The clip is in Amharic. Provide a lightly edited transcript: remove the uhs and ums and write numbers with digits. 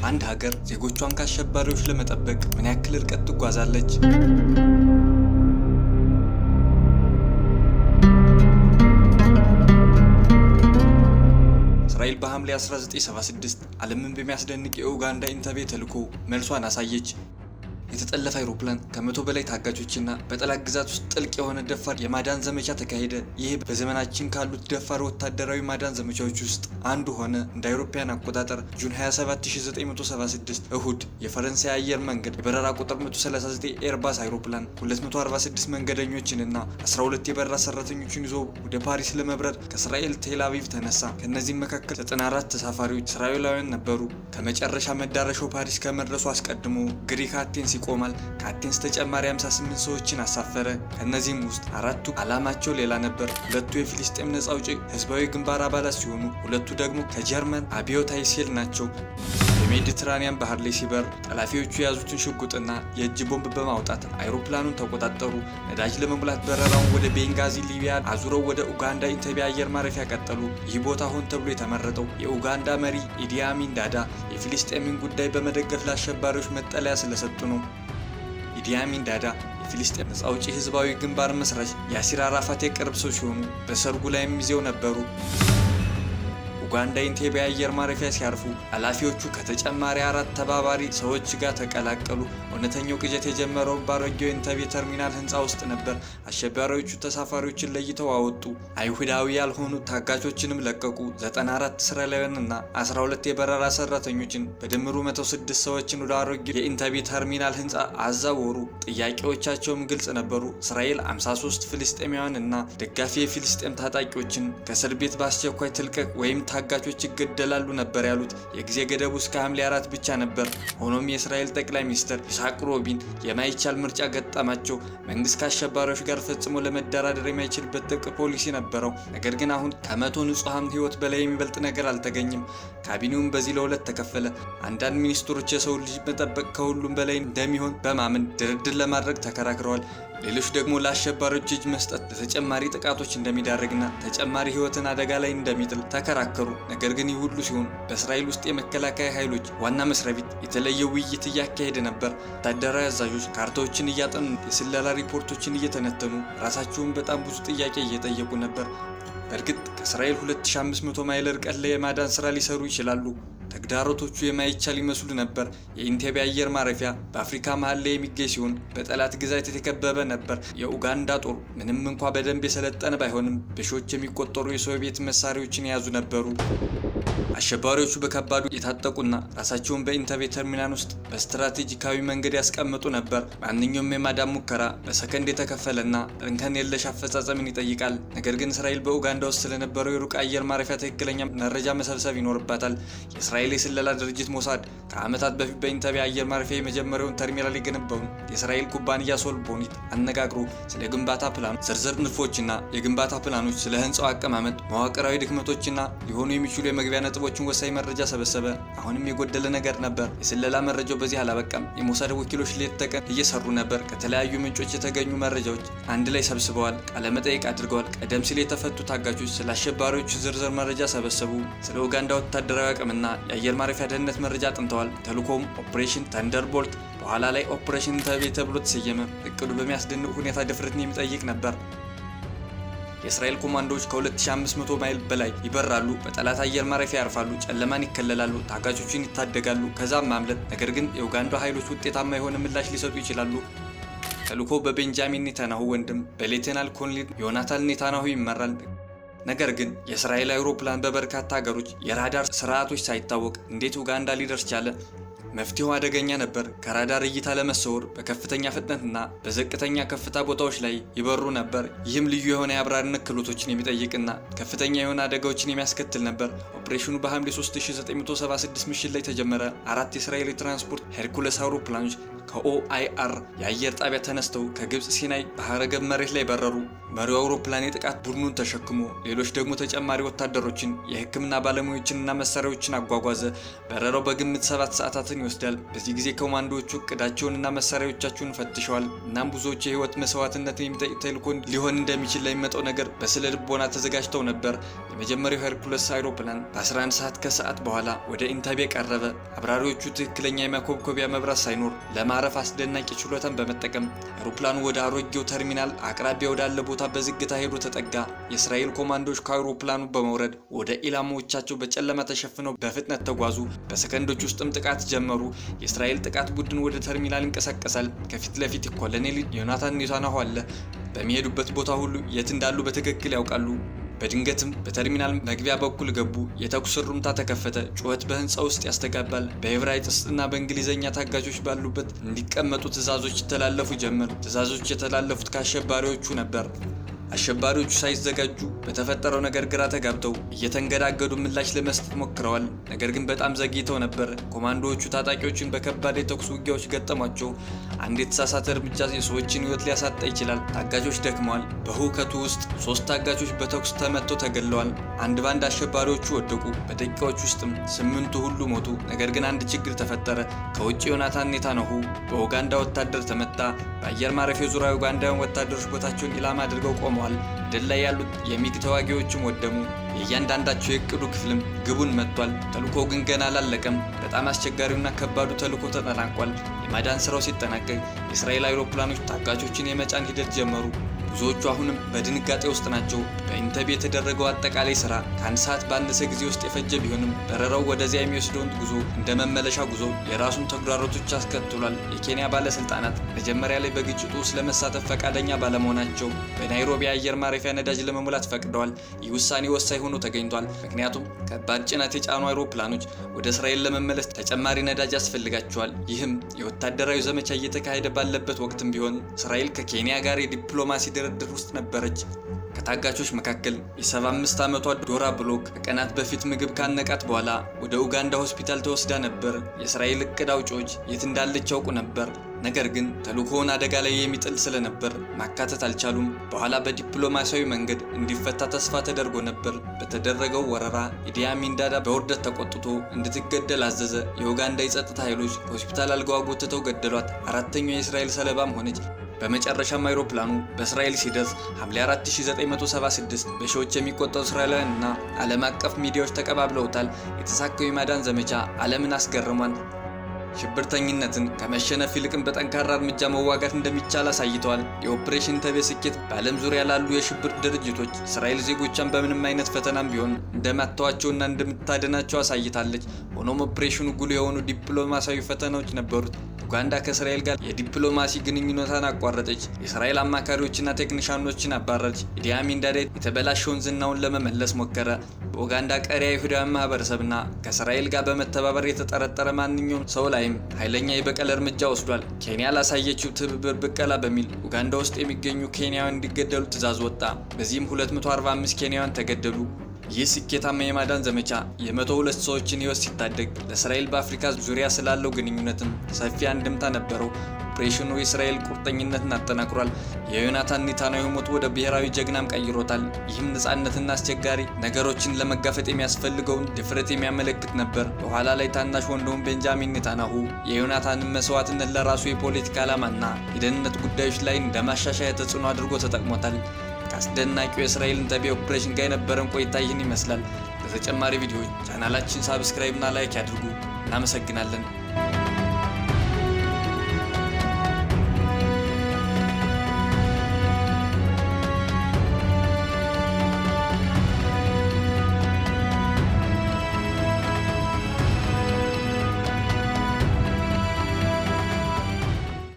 አንድ ሀገር ዜጎቿን ከአሸባሪዎች ለመጠበቅ ምን ያክል ርቀት ትጓዛለች? እስራኤል በሐምሌ 1976 ዓለምን በሚያስደንቅ የኡጋንዳ ኢንተቤ ተልዕኮ መልሷን አሳየች። የተጠለፈ አይሮፕላን፣ ከ100 በላይ ታጋቾችና በጠላት ግዛት ውስጥ ጥልቅ የሆነ ደፋር የማዳን ዘመቻ ተካሄደ። ይህ በዘመናችን ካሉት ደፋር ወታደራዊ ማዳን ዘመቻዎች ውስጥ አንዱ ሆነ። እንደ አውሮፓውያን አቆጣጠር June 27 1976 እሁድ የፈረንሳይ አየር መንገድ የበረራ ቁጥር 139 ኤርባስ አይሮፕላን 246 መንገደኞችንና 12 የበረራ ሰራተኞችን ይዞ ወደ ፓሪስ ለመብረር ከእስራኤል ቴል አቪቭ ተነሳ። ከእነዚህም መካከል 94 ተሳፋሪዎች እስራኤላውያን ነበሩ። ከመጨረሻ መዳረሻው ፓሪስ ከመድረሱ አስቀድሞ ግሪክ አቴንስ ይቆማል። ከአቴንስ ተጨማሪ 58 ሰዎችን አሳፈረ። ከእነዚህም ውስጥ አራቱ ዓላማቸው ሌላ ነበር። ሁለቱ የፊልስጤም ነጻ አውጪ ህዝባዊ ግንባር አባላት ሲሆኑ ሁለቱ ደግሞ ከጀርመን አብዮታዊ ሴል ናቸው። በሜዲትራኒያን ባህር ላይ ሲበር ጠላፊዎቹ የያዙትን ሽጉጥና የእጅ ቦምብ በማውጣት አይሮፕላኑን ተቆጣጠሩ። ነዳጅ ለመሙላት በረራውን ወደ ቤንጋዚ ሊቢያ አዙረው ወደ ኡጋንዳ ኢንተቤ አየር ማረፊያ ቀጠሉ። ይህ ቦታ ሆን ተብሎ የተመረጠው የኡጋንዳ መሪ ኢዲ አሚን ዳዳ የፊልስጤምን ጉዳይ በመደገፍ ለአሸባሪዎች መጠለያ ስለሰጡ ነው። ኢዲ አሚን ዳዳ የፊልስጤም ነጻ አውጪ ህዝባዊ ግንባር መስራች ያሲር አራፋት የቅርብ ሰው ሲሆኑ በሰርጉ ላይም ሚዜው ነበሩ። ኡጋንዳ ኢንቴቤ አየር ማረፊያ ሲያርፉ ኃላፊዎቹ ከተጨማሪ አራት ተባባሪ ሰዎች ጋር ተቀላቀሉ። እውነተኛው ቅዠት የጀመረው በአሮጌው ኢንተቤ ተርሚናል ህንፃ ውስጥ ነበር። አሸባሪዎቹ ተሳፋሪዎችን ለይተው አወጡ። አይሁዳዊ ያልሆኑ ታጋቾችንም ለቀቁ። 94 እስራኤላውያንና 12 የበረራ ሰራተኞችን በድምሩ 106 ሰዎችን ወደ አሮጌው የኢንተቤ ተርሚናል ህንፃ አዛወሩ። ጥያቄዎቻቸውም ግልጽ ነበሩ። እስራኤል 53 ፍልስጤማውያን እና ደጋፊ የፊልስጤም ታጣቂዎችን ከእስር ቤት በአስቸኳይ ትልቀቅ ወይም ታጋቾች ይገደላሉ ነበር ያሉት። የጊዜ ገደቡ እስከ ሐምሌ 4 ብቻ ነበር። ሆኖም የእስራኤል ጠቅላይ ሚኒስትር ይስሐቅ ሮቢን የማይቻል ምርጫ ገጠማቸው። መንግስት ከአሸባሪዎች ጋር ፈጽሞ ለመደራደር የማይችልበት ጥብቅ ፖሊሲ ነበረው። ነገር ግን አሁን ከ100 ንጹሐን ህይወት በላይ የሚበልጥ ነገር አልተገኘም። ካቢኔውም በዚህ ለሁለት ተከፈለ። አንዳንድ ሚኒስትሮች የሰው ልጅ መጠበቅ ከሁሉም በላይ እንደሚሆን በማመን ድርድር ለማድረግ ተከራክረዋል። ሌሎች ደግሞ ለአሸባሪዎች እጅ መስጠት ለተጨማሪ ጥቃቶች እንደሚዳርግና ተጨማሪ ህይወትን አደጋ ላይ እንደሚጥል ተከራከሩ። ነገር ግን ይህ ሁሉ ሲሆን በእስራኤል ውስጥ የመከላከያ ኃይሎች ዋና መስሪያ ቤት የተለየ ውይይት እያካሄደ ነበር። ወታደራዊ አዛዦች ካርታዎችን እያጠኑ፣ የስለላ ሪፖርቶችን እየተነተኑ፣ ራሳቸውን በጣም ብዙ ጥያቄ እየጠየቁ ነበር። በእርግጥ ከእስራኤል 2500 ማይል ርቀት ላይ የማዳን ስራ ሊሰሩ ይችላሉ። ተግዳሮቶቹ የማይቻል ይመስሉ ነበር። የኢንቴቤ አየር ማረፊያ በአፍሪካ መሀል ላይ የሚገኝ ሲሆን በጠላት ግዛት የተከበበ ነበር። የኡጋንዳ ጦር ምንም እንኳ በደንብ የሰለጠነ ባይሆንም በሺዎች የሚቆጠሩ የሶቪየት መሳሪያዎችን የያዙ ነበሩ። አሸባሪዎቹ በከባዱ የታጠቁና ራሳቸውን በኢንተቤ ተርሚናል ውስጥ በስትራቴጂካዊ መንገድ ያስቀምጡ ነበር። ማንኛውም የማዳን ሙከራ በሰከንድ የተከፈለና እንከን የለሽ አፈጻጸምን ይጠይቃል። ነገር ግን እስራኤል በኡጋንዳ ውስጥ ስለነበረው የሩቅ አየር ማረፊያ ትክክለኛ መረጃ መሰብሰብ ይኖርባታል። የእስራኤል የስለላ ድርጅት ሞሳድ ከዓመታት በፊት በኢንተቤ አየር ማረፊያ የመጀመሪያውን ተርሚናል የገነባውን የእስራኤል ኩባንያ ሶልቦኒት አነጋግሮ ስለ ግንባታ ፕላኑ ዝርዝር ንድፎችና የግንባታ ፕላኖች፣ ስለ ህንፃው አቀማመጥ፣ መዋቅራዊ ድክመቶችና ሊሆኑ የሚችሉ የመግቢያ ነጥቦችን ወሳኝ መረጃ ሰበሰበ። አሁንም የጎደለ ነገር ነበር። የስለላ መረጃው በዚህ አላበቃም። የሞሳድ ወኪሎች ሌት ተቀን እየሰሩ ነበር። ከተለያዩ ምንጮች የተገኙ መረጃዎች አንድ ላይ ሰብስበዋል። ቃለመጠይቅ አድርገዋል። ቀደም ሲል የተፈቱ ታጋቾች ስለ አሸባሪዎቹ ዝርዝር መረጃ ሰበሰቡ። ስለ ኡጋንዳ ወታደራዊ አቅምና የአየር ማረፊያ ደህንነት መረጃ አጥንተዋል። ተልዕኮውም Operation Thunderbolt በኋላ ላይ Operation ኢንተቤ ተብሎ ተሰየመ። እቅዱ በሚያስደንቅ ሁኔታ ድፍረትን የሚጠይቅ ነበር። የእስራኤል ኮማንዶዎች ከ2500 ማይል በላይ ይበራሉ፣ በጠላት አየር ማረፊያ ያርፋሉ፣ ጨለማን ይከለላሉ፣ ታጋቾችን ይታደጋሉ፣ ከዛም ማምለጥ። ነገር ግን የኡጋንዳ ኃይሎች ውጤታማ የሆነ ምላሽ ሊሰጡ ይችላሉ። ተልዕኮው በቤንጃሚን ኔታንያሁ ወንድም በሌተናል ኮሎኔል ዮናታን ኔታንያሁ ይመራል። ነገር ግን የእስራኤል አውሮፕላን በበርካታ ሀገሮች የራዳር ስርዓቶች ሳይታወቅ እንዴት ኡጋንዳ ሊደርስ ቻለ? መፍትሄው አደገኛ ነበር። ከራዳር እይታ ለመሰወር በከፍተኛ ፍጥነትና በዝቅተኛ ከፍታ ቦታዎች ላይ ይበሩ ነበር። ይህም ልዩ የሆነ የአብራሪነት ክህሎቶችን የሚጠይቅና ከፍተኛ የሆነ አደጋዎችን የሚያስከትል ነበር። ኦፕሬሽኑ በሐምሌ 3976 ምሽት ላይ ተጀመረ። አራት የእስራኤል የትራንስፖርት ሄርኩለስ አውሮፕላኖች ከ OIR የአየር ጣቢያ ተነስተው ከግብፅ ሲናይ ባህረ ገብ መሬት ላይ በረሩ። መሪው አውሮፕላን የጥቃት ቡድኑን ተሸክሞ፣ ሌሎች ደግሞ ተጨማሪ ወታደሮችን፣ የሕክምና ባለሙያዎችንና መሳሪያዎችን አጓጓዘ። በረራው በግምት 7 ሰዓታትን ይወስዳል። በዚህ ጊዜ ኮማንዶዎቹ እቅዳቸውንና መሳሪያዎቻቸውን ፈትሸዋል። እናም ብዙዎች የህይወት መስዋዕትነትን የሚጠይቅ ተልዕኮ ሊሆን እንደሚችል ለሚመጣው ነገር በስነ ልቦና ተዘጋጅተው ነበር። የመጀመሪያው ሄርኩለስ አውሮፕላን በ11 ሰዓት ከሰዓት በኋላ ወደ ኢንተቤ ቀረበ። አብራሪዎቹ ትክክለኛ የማኮብኮቢያ መብራት ሳይኖር ለማረፍ አስደናቂ ችሎታን በመጠቀም አውሮፕላኑ ወደ አሮጌው ተርሚናል አቅራቢያ ወዳለ ቦታ በዝግታ ሄዶ ተጠጋ። የእስራኤል ኮማንዶዎች ከአውሮፕላኑ በመውረድ ወደ ኢላማዎቻቸው በጨለማ ተሸፍነው በፍጥነት ተጓዙ። በሰከንዶች ውስጥም ጥቃት ጀመሩ። የእስራኤል ጥቃት ቡድን ወደ ተርሚናል ይንቀሳቀሳል። ከፊት ለፊት ኮሎኔል ዮናታን ኔታንያሁ አለ። በሚሄዱበት ቦታ ሁሉ የት እንዳሉ በትክክል ያውቃሉ። በድንገትም በተርሚናል መግቢያ በኩል ገቡ። የተኩስ እሩምታ ተከፈተ። ጩኸት በህንፃ ውስጥ ያስተጋባል። በዕብራይስጥ እና በእንግሊዝኛ ታጋቾች ባሉበት እንዲቀመጡ ትዕዛዞች ይተላለፉ ጀመር። ትዕዛዞች የተላለፉት ከአሸባሪዎቹ ነበር። አሸባሪዎቹ ሳይዘጋጁ በተፈጠረው ነገር ግራ ተጋብተው እየተንገዳገዱ ምላሽ ለመስጠት ሞክረዋል። ነገር ግን በጣም ዘግይተው ነበር። ኮማንዶዎቹ ታጣቂዎችን በከባድ የተኩስ ውጊያዎች ገጠሟቸው። አንድ የተሳሳተ እርምጃ የሰዎችን ሕይወት ሊያሳጣ ይችላል። ታጋቾች ደክመዋል። በሁከቱ ውስጥ 3 ታጋቾች በተኩስ ተመተው ተገድለዋል። አንድ ባንድ አሸባሪዎቹ ወደቁ። በደቂቃዎች ውስጥም 8ቱ ሁሉ ሞቱ። ነገር ግን አንድ ችግር ተፈጠረ። ከውጭ ዮናታን ኔታንያሁ በኡጋንዳ ወታደር ተመታ። በአየር ማረፊያው ዙሪያ ኡጋንዳውያን ወታደሮች ቦታቸውን ኢላማ አድርገው ቆመዋል። ድል ላይ ያሉት የሚግ ተዋጊዎችም ወደሙ። የእያንዳንዳቸው የእቅዱ ክፍልም ግቡን መጥቷል። ተልእኮው ግን ገና አላለቀም። በጣም አስቸጋሪውና ከባዱ ተልእኮ ተጠናቋል። የማዳን ስራው ሲጠናቀቅ የእስራኤል አውሮፕላኖች ታጋቾችን የመጫን ሂደት ጀመሩ። ብዙዎቹ አሁንም በድንጋጤ ውስጥ ናቸው። በኢንተቤ የተደረገው አጠቃላይ ስራ ከአንድ ሰዓት ባነሰ ጊዜ ውስጥ የፈጀ ቢሆንም በረራው ወደዚያ የሚወስደውን ጉዞ እንደ መመለሻ ጉዞ የራሱን ተግዳሮቶች አስከትሏል። የኬንያ ባለስልጣናት መጀመሪያ ላይ በግጭቱ ውስጥ ለመሳተፍ ፈቃደኛ ባለመሆናቸው በናይሮቢ አየር ማረፊያ ነዳጅ ለመሙላት ፈቅደዋል። ይህ ውሳኔ ወሳኝ ሆኖ ተገኝቷል። ምክንያቱም ከባድ ጭነት የጫኑ አውሮፕላኖች ወደ እስራኤል ለመመለስ ተጨማሪ ነዳጅ ያስፈልጋቸዋል። ይህም የወታደራዊ ዘመቻ እየተካሄደ ባለበት ወቅትም ቢሆን እስራኤል ከኬንያ ጋር የዲፕሎማሲ ድርድር ውስጥ ነበረች። ከታጋቾች መካከል የ75 ዓመቷ ዶራ ብሎክ ከቀናት በፊት ምግብ ካነቃት በኋላ ወደ ኡጋንዳ ሆስፒታል ተወስዳ ነበር። የእስራኤል እቅድ አውጪዎች የት እንዳለች ያውቁ ነበር። ነገር ግን ተልእኮውን አደጋ ላይ የሚጥል ስለነበር ማካተት አልቻሉም። በኋላ በዲፕሎማሲያዊ መንገድ እንዲፈታ ተስፋ ተደርጎ ነበር። በተደረገው ወረራ ኢዲ አሚን ዳዳ በውርደት ተቆጥቶ እንድትገደል አዘዘ። የኡጋንዳ የጸጥታ ኃይሎች ከሆስፒታል አልጋዋ ጎትተው ገደሏት። አራተኛው የእስራኤል ሰለባም ሆነች። በመጨረሻም አውሮፕላኑ በእስራኤል ሲደርስ ሐምሌ 4 1976 በሺዎች የሚቆጠሩ እስራኤላውያን እና ዓለም አቀፍ ሚዲያዎች ተቀባብለውታል። የተሳካው የማዳን ዘመቻ ዓለምን አስገርሟል። ሽብርተኝነትን ከመሸነፍ ይልቅም በጠንካራ እርምጃ መዋጋት እንደሚቻል አሳይተዋል። የኦፕሬሽን ኢንተቤ ስኬት በዓለም ዙሪያ ላሉ የሽብር ድርጅቶች እስራኤል ዜጎቿን በምንም አይነት ፈተናም ቢሆን እንደማትተዋቸውና እንደምታድናቸው አሳይታለች። ሆኖም ኦፕሬሽኑ ጉልህ የሆኑ ዲፕሎማሲያዊ ፈተናዎች ነበሩት። ኡጋንዳ ከእስራኤል ጋር የዲፕሎማሲ ግንኙነቷን አቋረጠች። የእስራኤል አማካሪዎችና ቴክኒሻኖችን አባረረች። ኢዲ አሚን ዳዳ የተበላሸውን ዝናውን ለመመለስ ሞከረ። በኡጋንዳ ቀሪ አይሁዳውያን ማህበረሰብና ከእስራኤል ጋር በመተባበር የተጠረጠረ ማንኛውም ሰው ላይም ኃይለኛ የበቀል እርምጃ ወስዷል። ኬንያ ላሳየችው ትብብር ብቀላ በሚል ኡጋንዳ ውስጥ የሚገኙ ኬንያውያን እንዲገደሉ ትዕዛዝ ወጣ። በዚህም 245 ኬንያውያን ተገደሉ። ይህ ስኬታማ የማዳን ዘመቻ የ102 ሰዎችን ሕይወት ሲታደግ ለእስራኤል በአፍሪካ ዙሪያ ስላለው ግንኙነትም ሰፊ አንድምታ ነበረው። ኦፕሬሽኑ የእስራኤል ቁርጠኝነትን አጠናክሯል። የዮናታን ኔታንያሁ ሞት ወደ ብሔራዊ ጀግናም ቀይሮታል። ይህም ነጻነትና አስቸጋሪ ነገሮችን ለመጋፈጥ የሚያስፈልገውን ድፍረት የሚያመለክት ነበር። በኋላ ላይ ታናሽ ወንድሙ ቤንጃሚን ኔታንያሁ የዮናታንን መስዋዕትነት ለራሱ የፖለቲካ ዓላማና የደህንነት ጉዳዮች ላይ እንደ ማሻሻያ ተጽዕኖ አድርጎ ተጠቅሞታል። ከአስደናቂው የእስራኤል ኢንተቤ ኦፕሬሽን ጋር የነበረን ቆይታ ይህን ይመስላል። ለተጨማሪ ቪዲዮዎች ቻናላችን subscribe እና like ያድርጉ። እናመሰግናለን።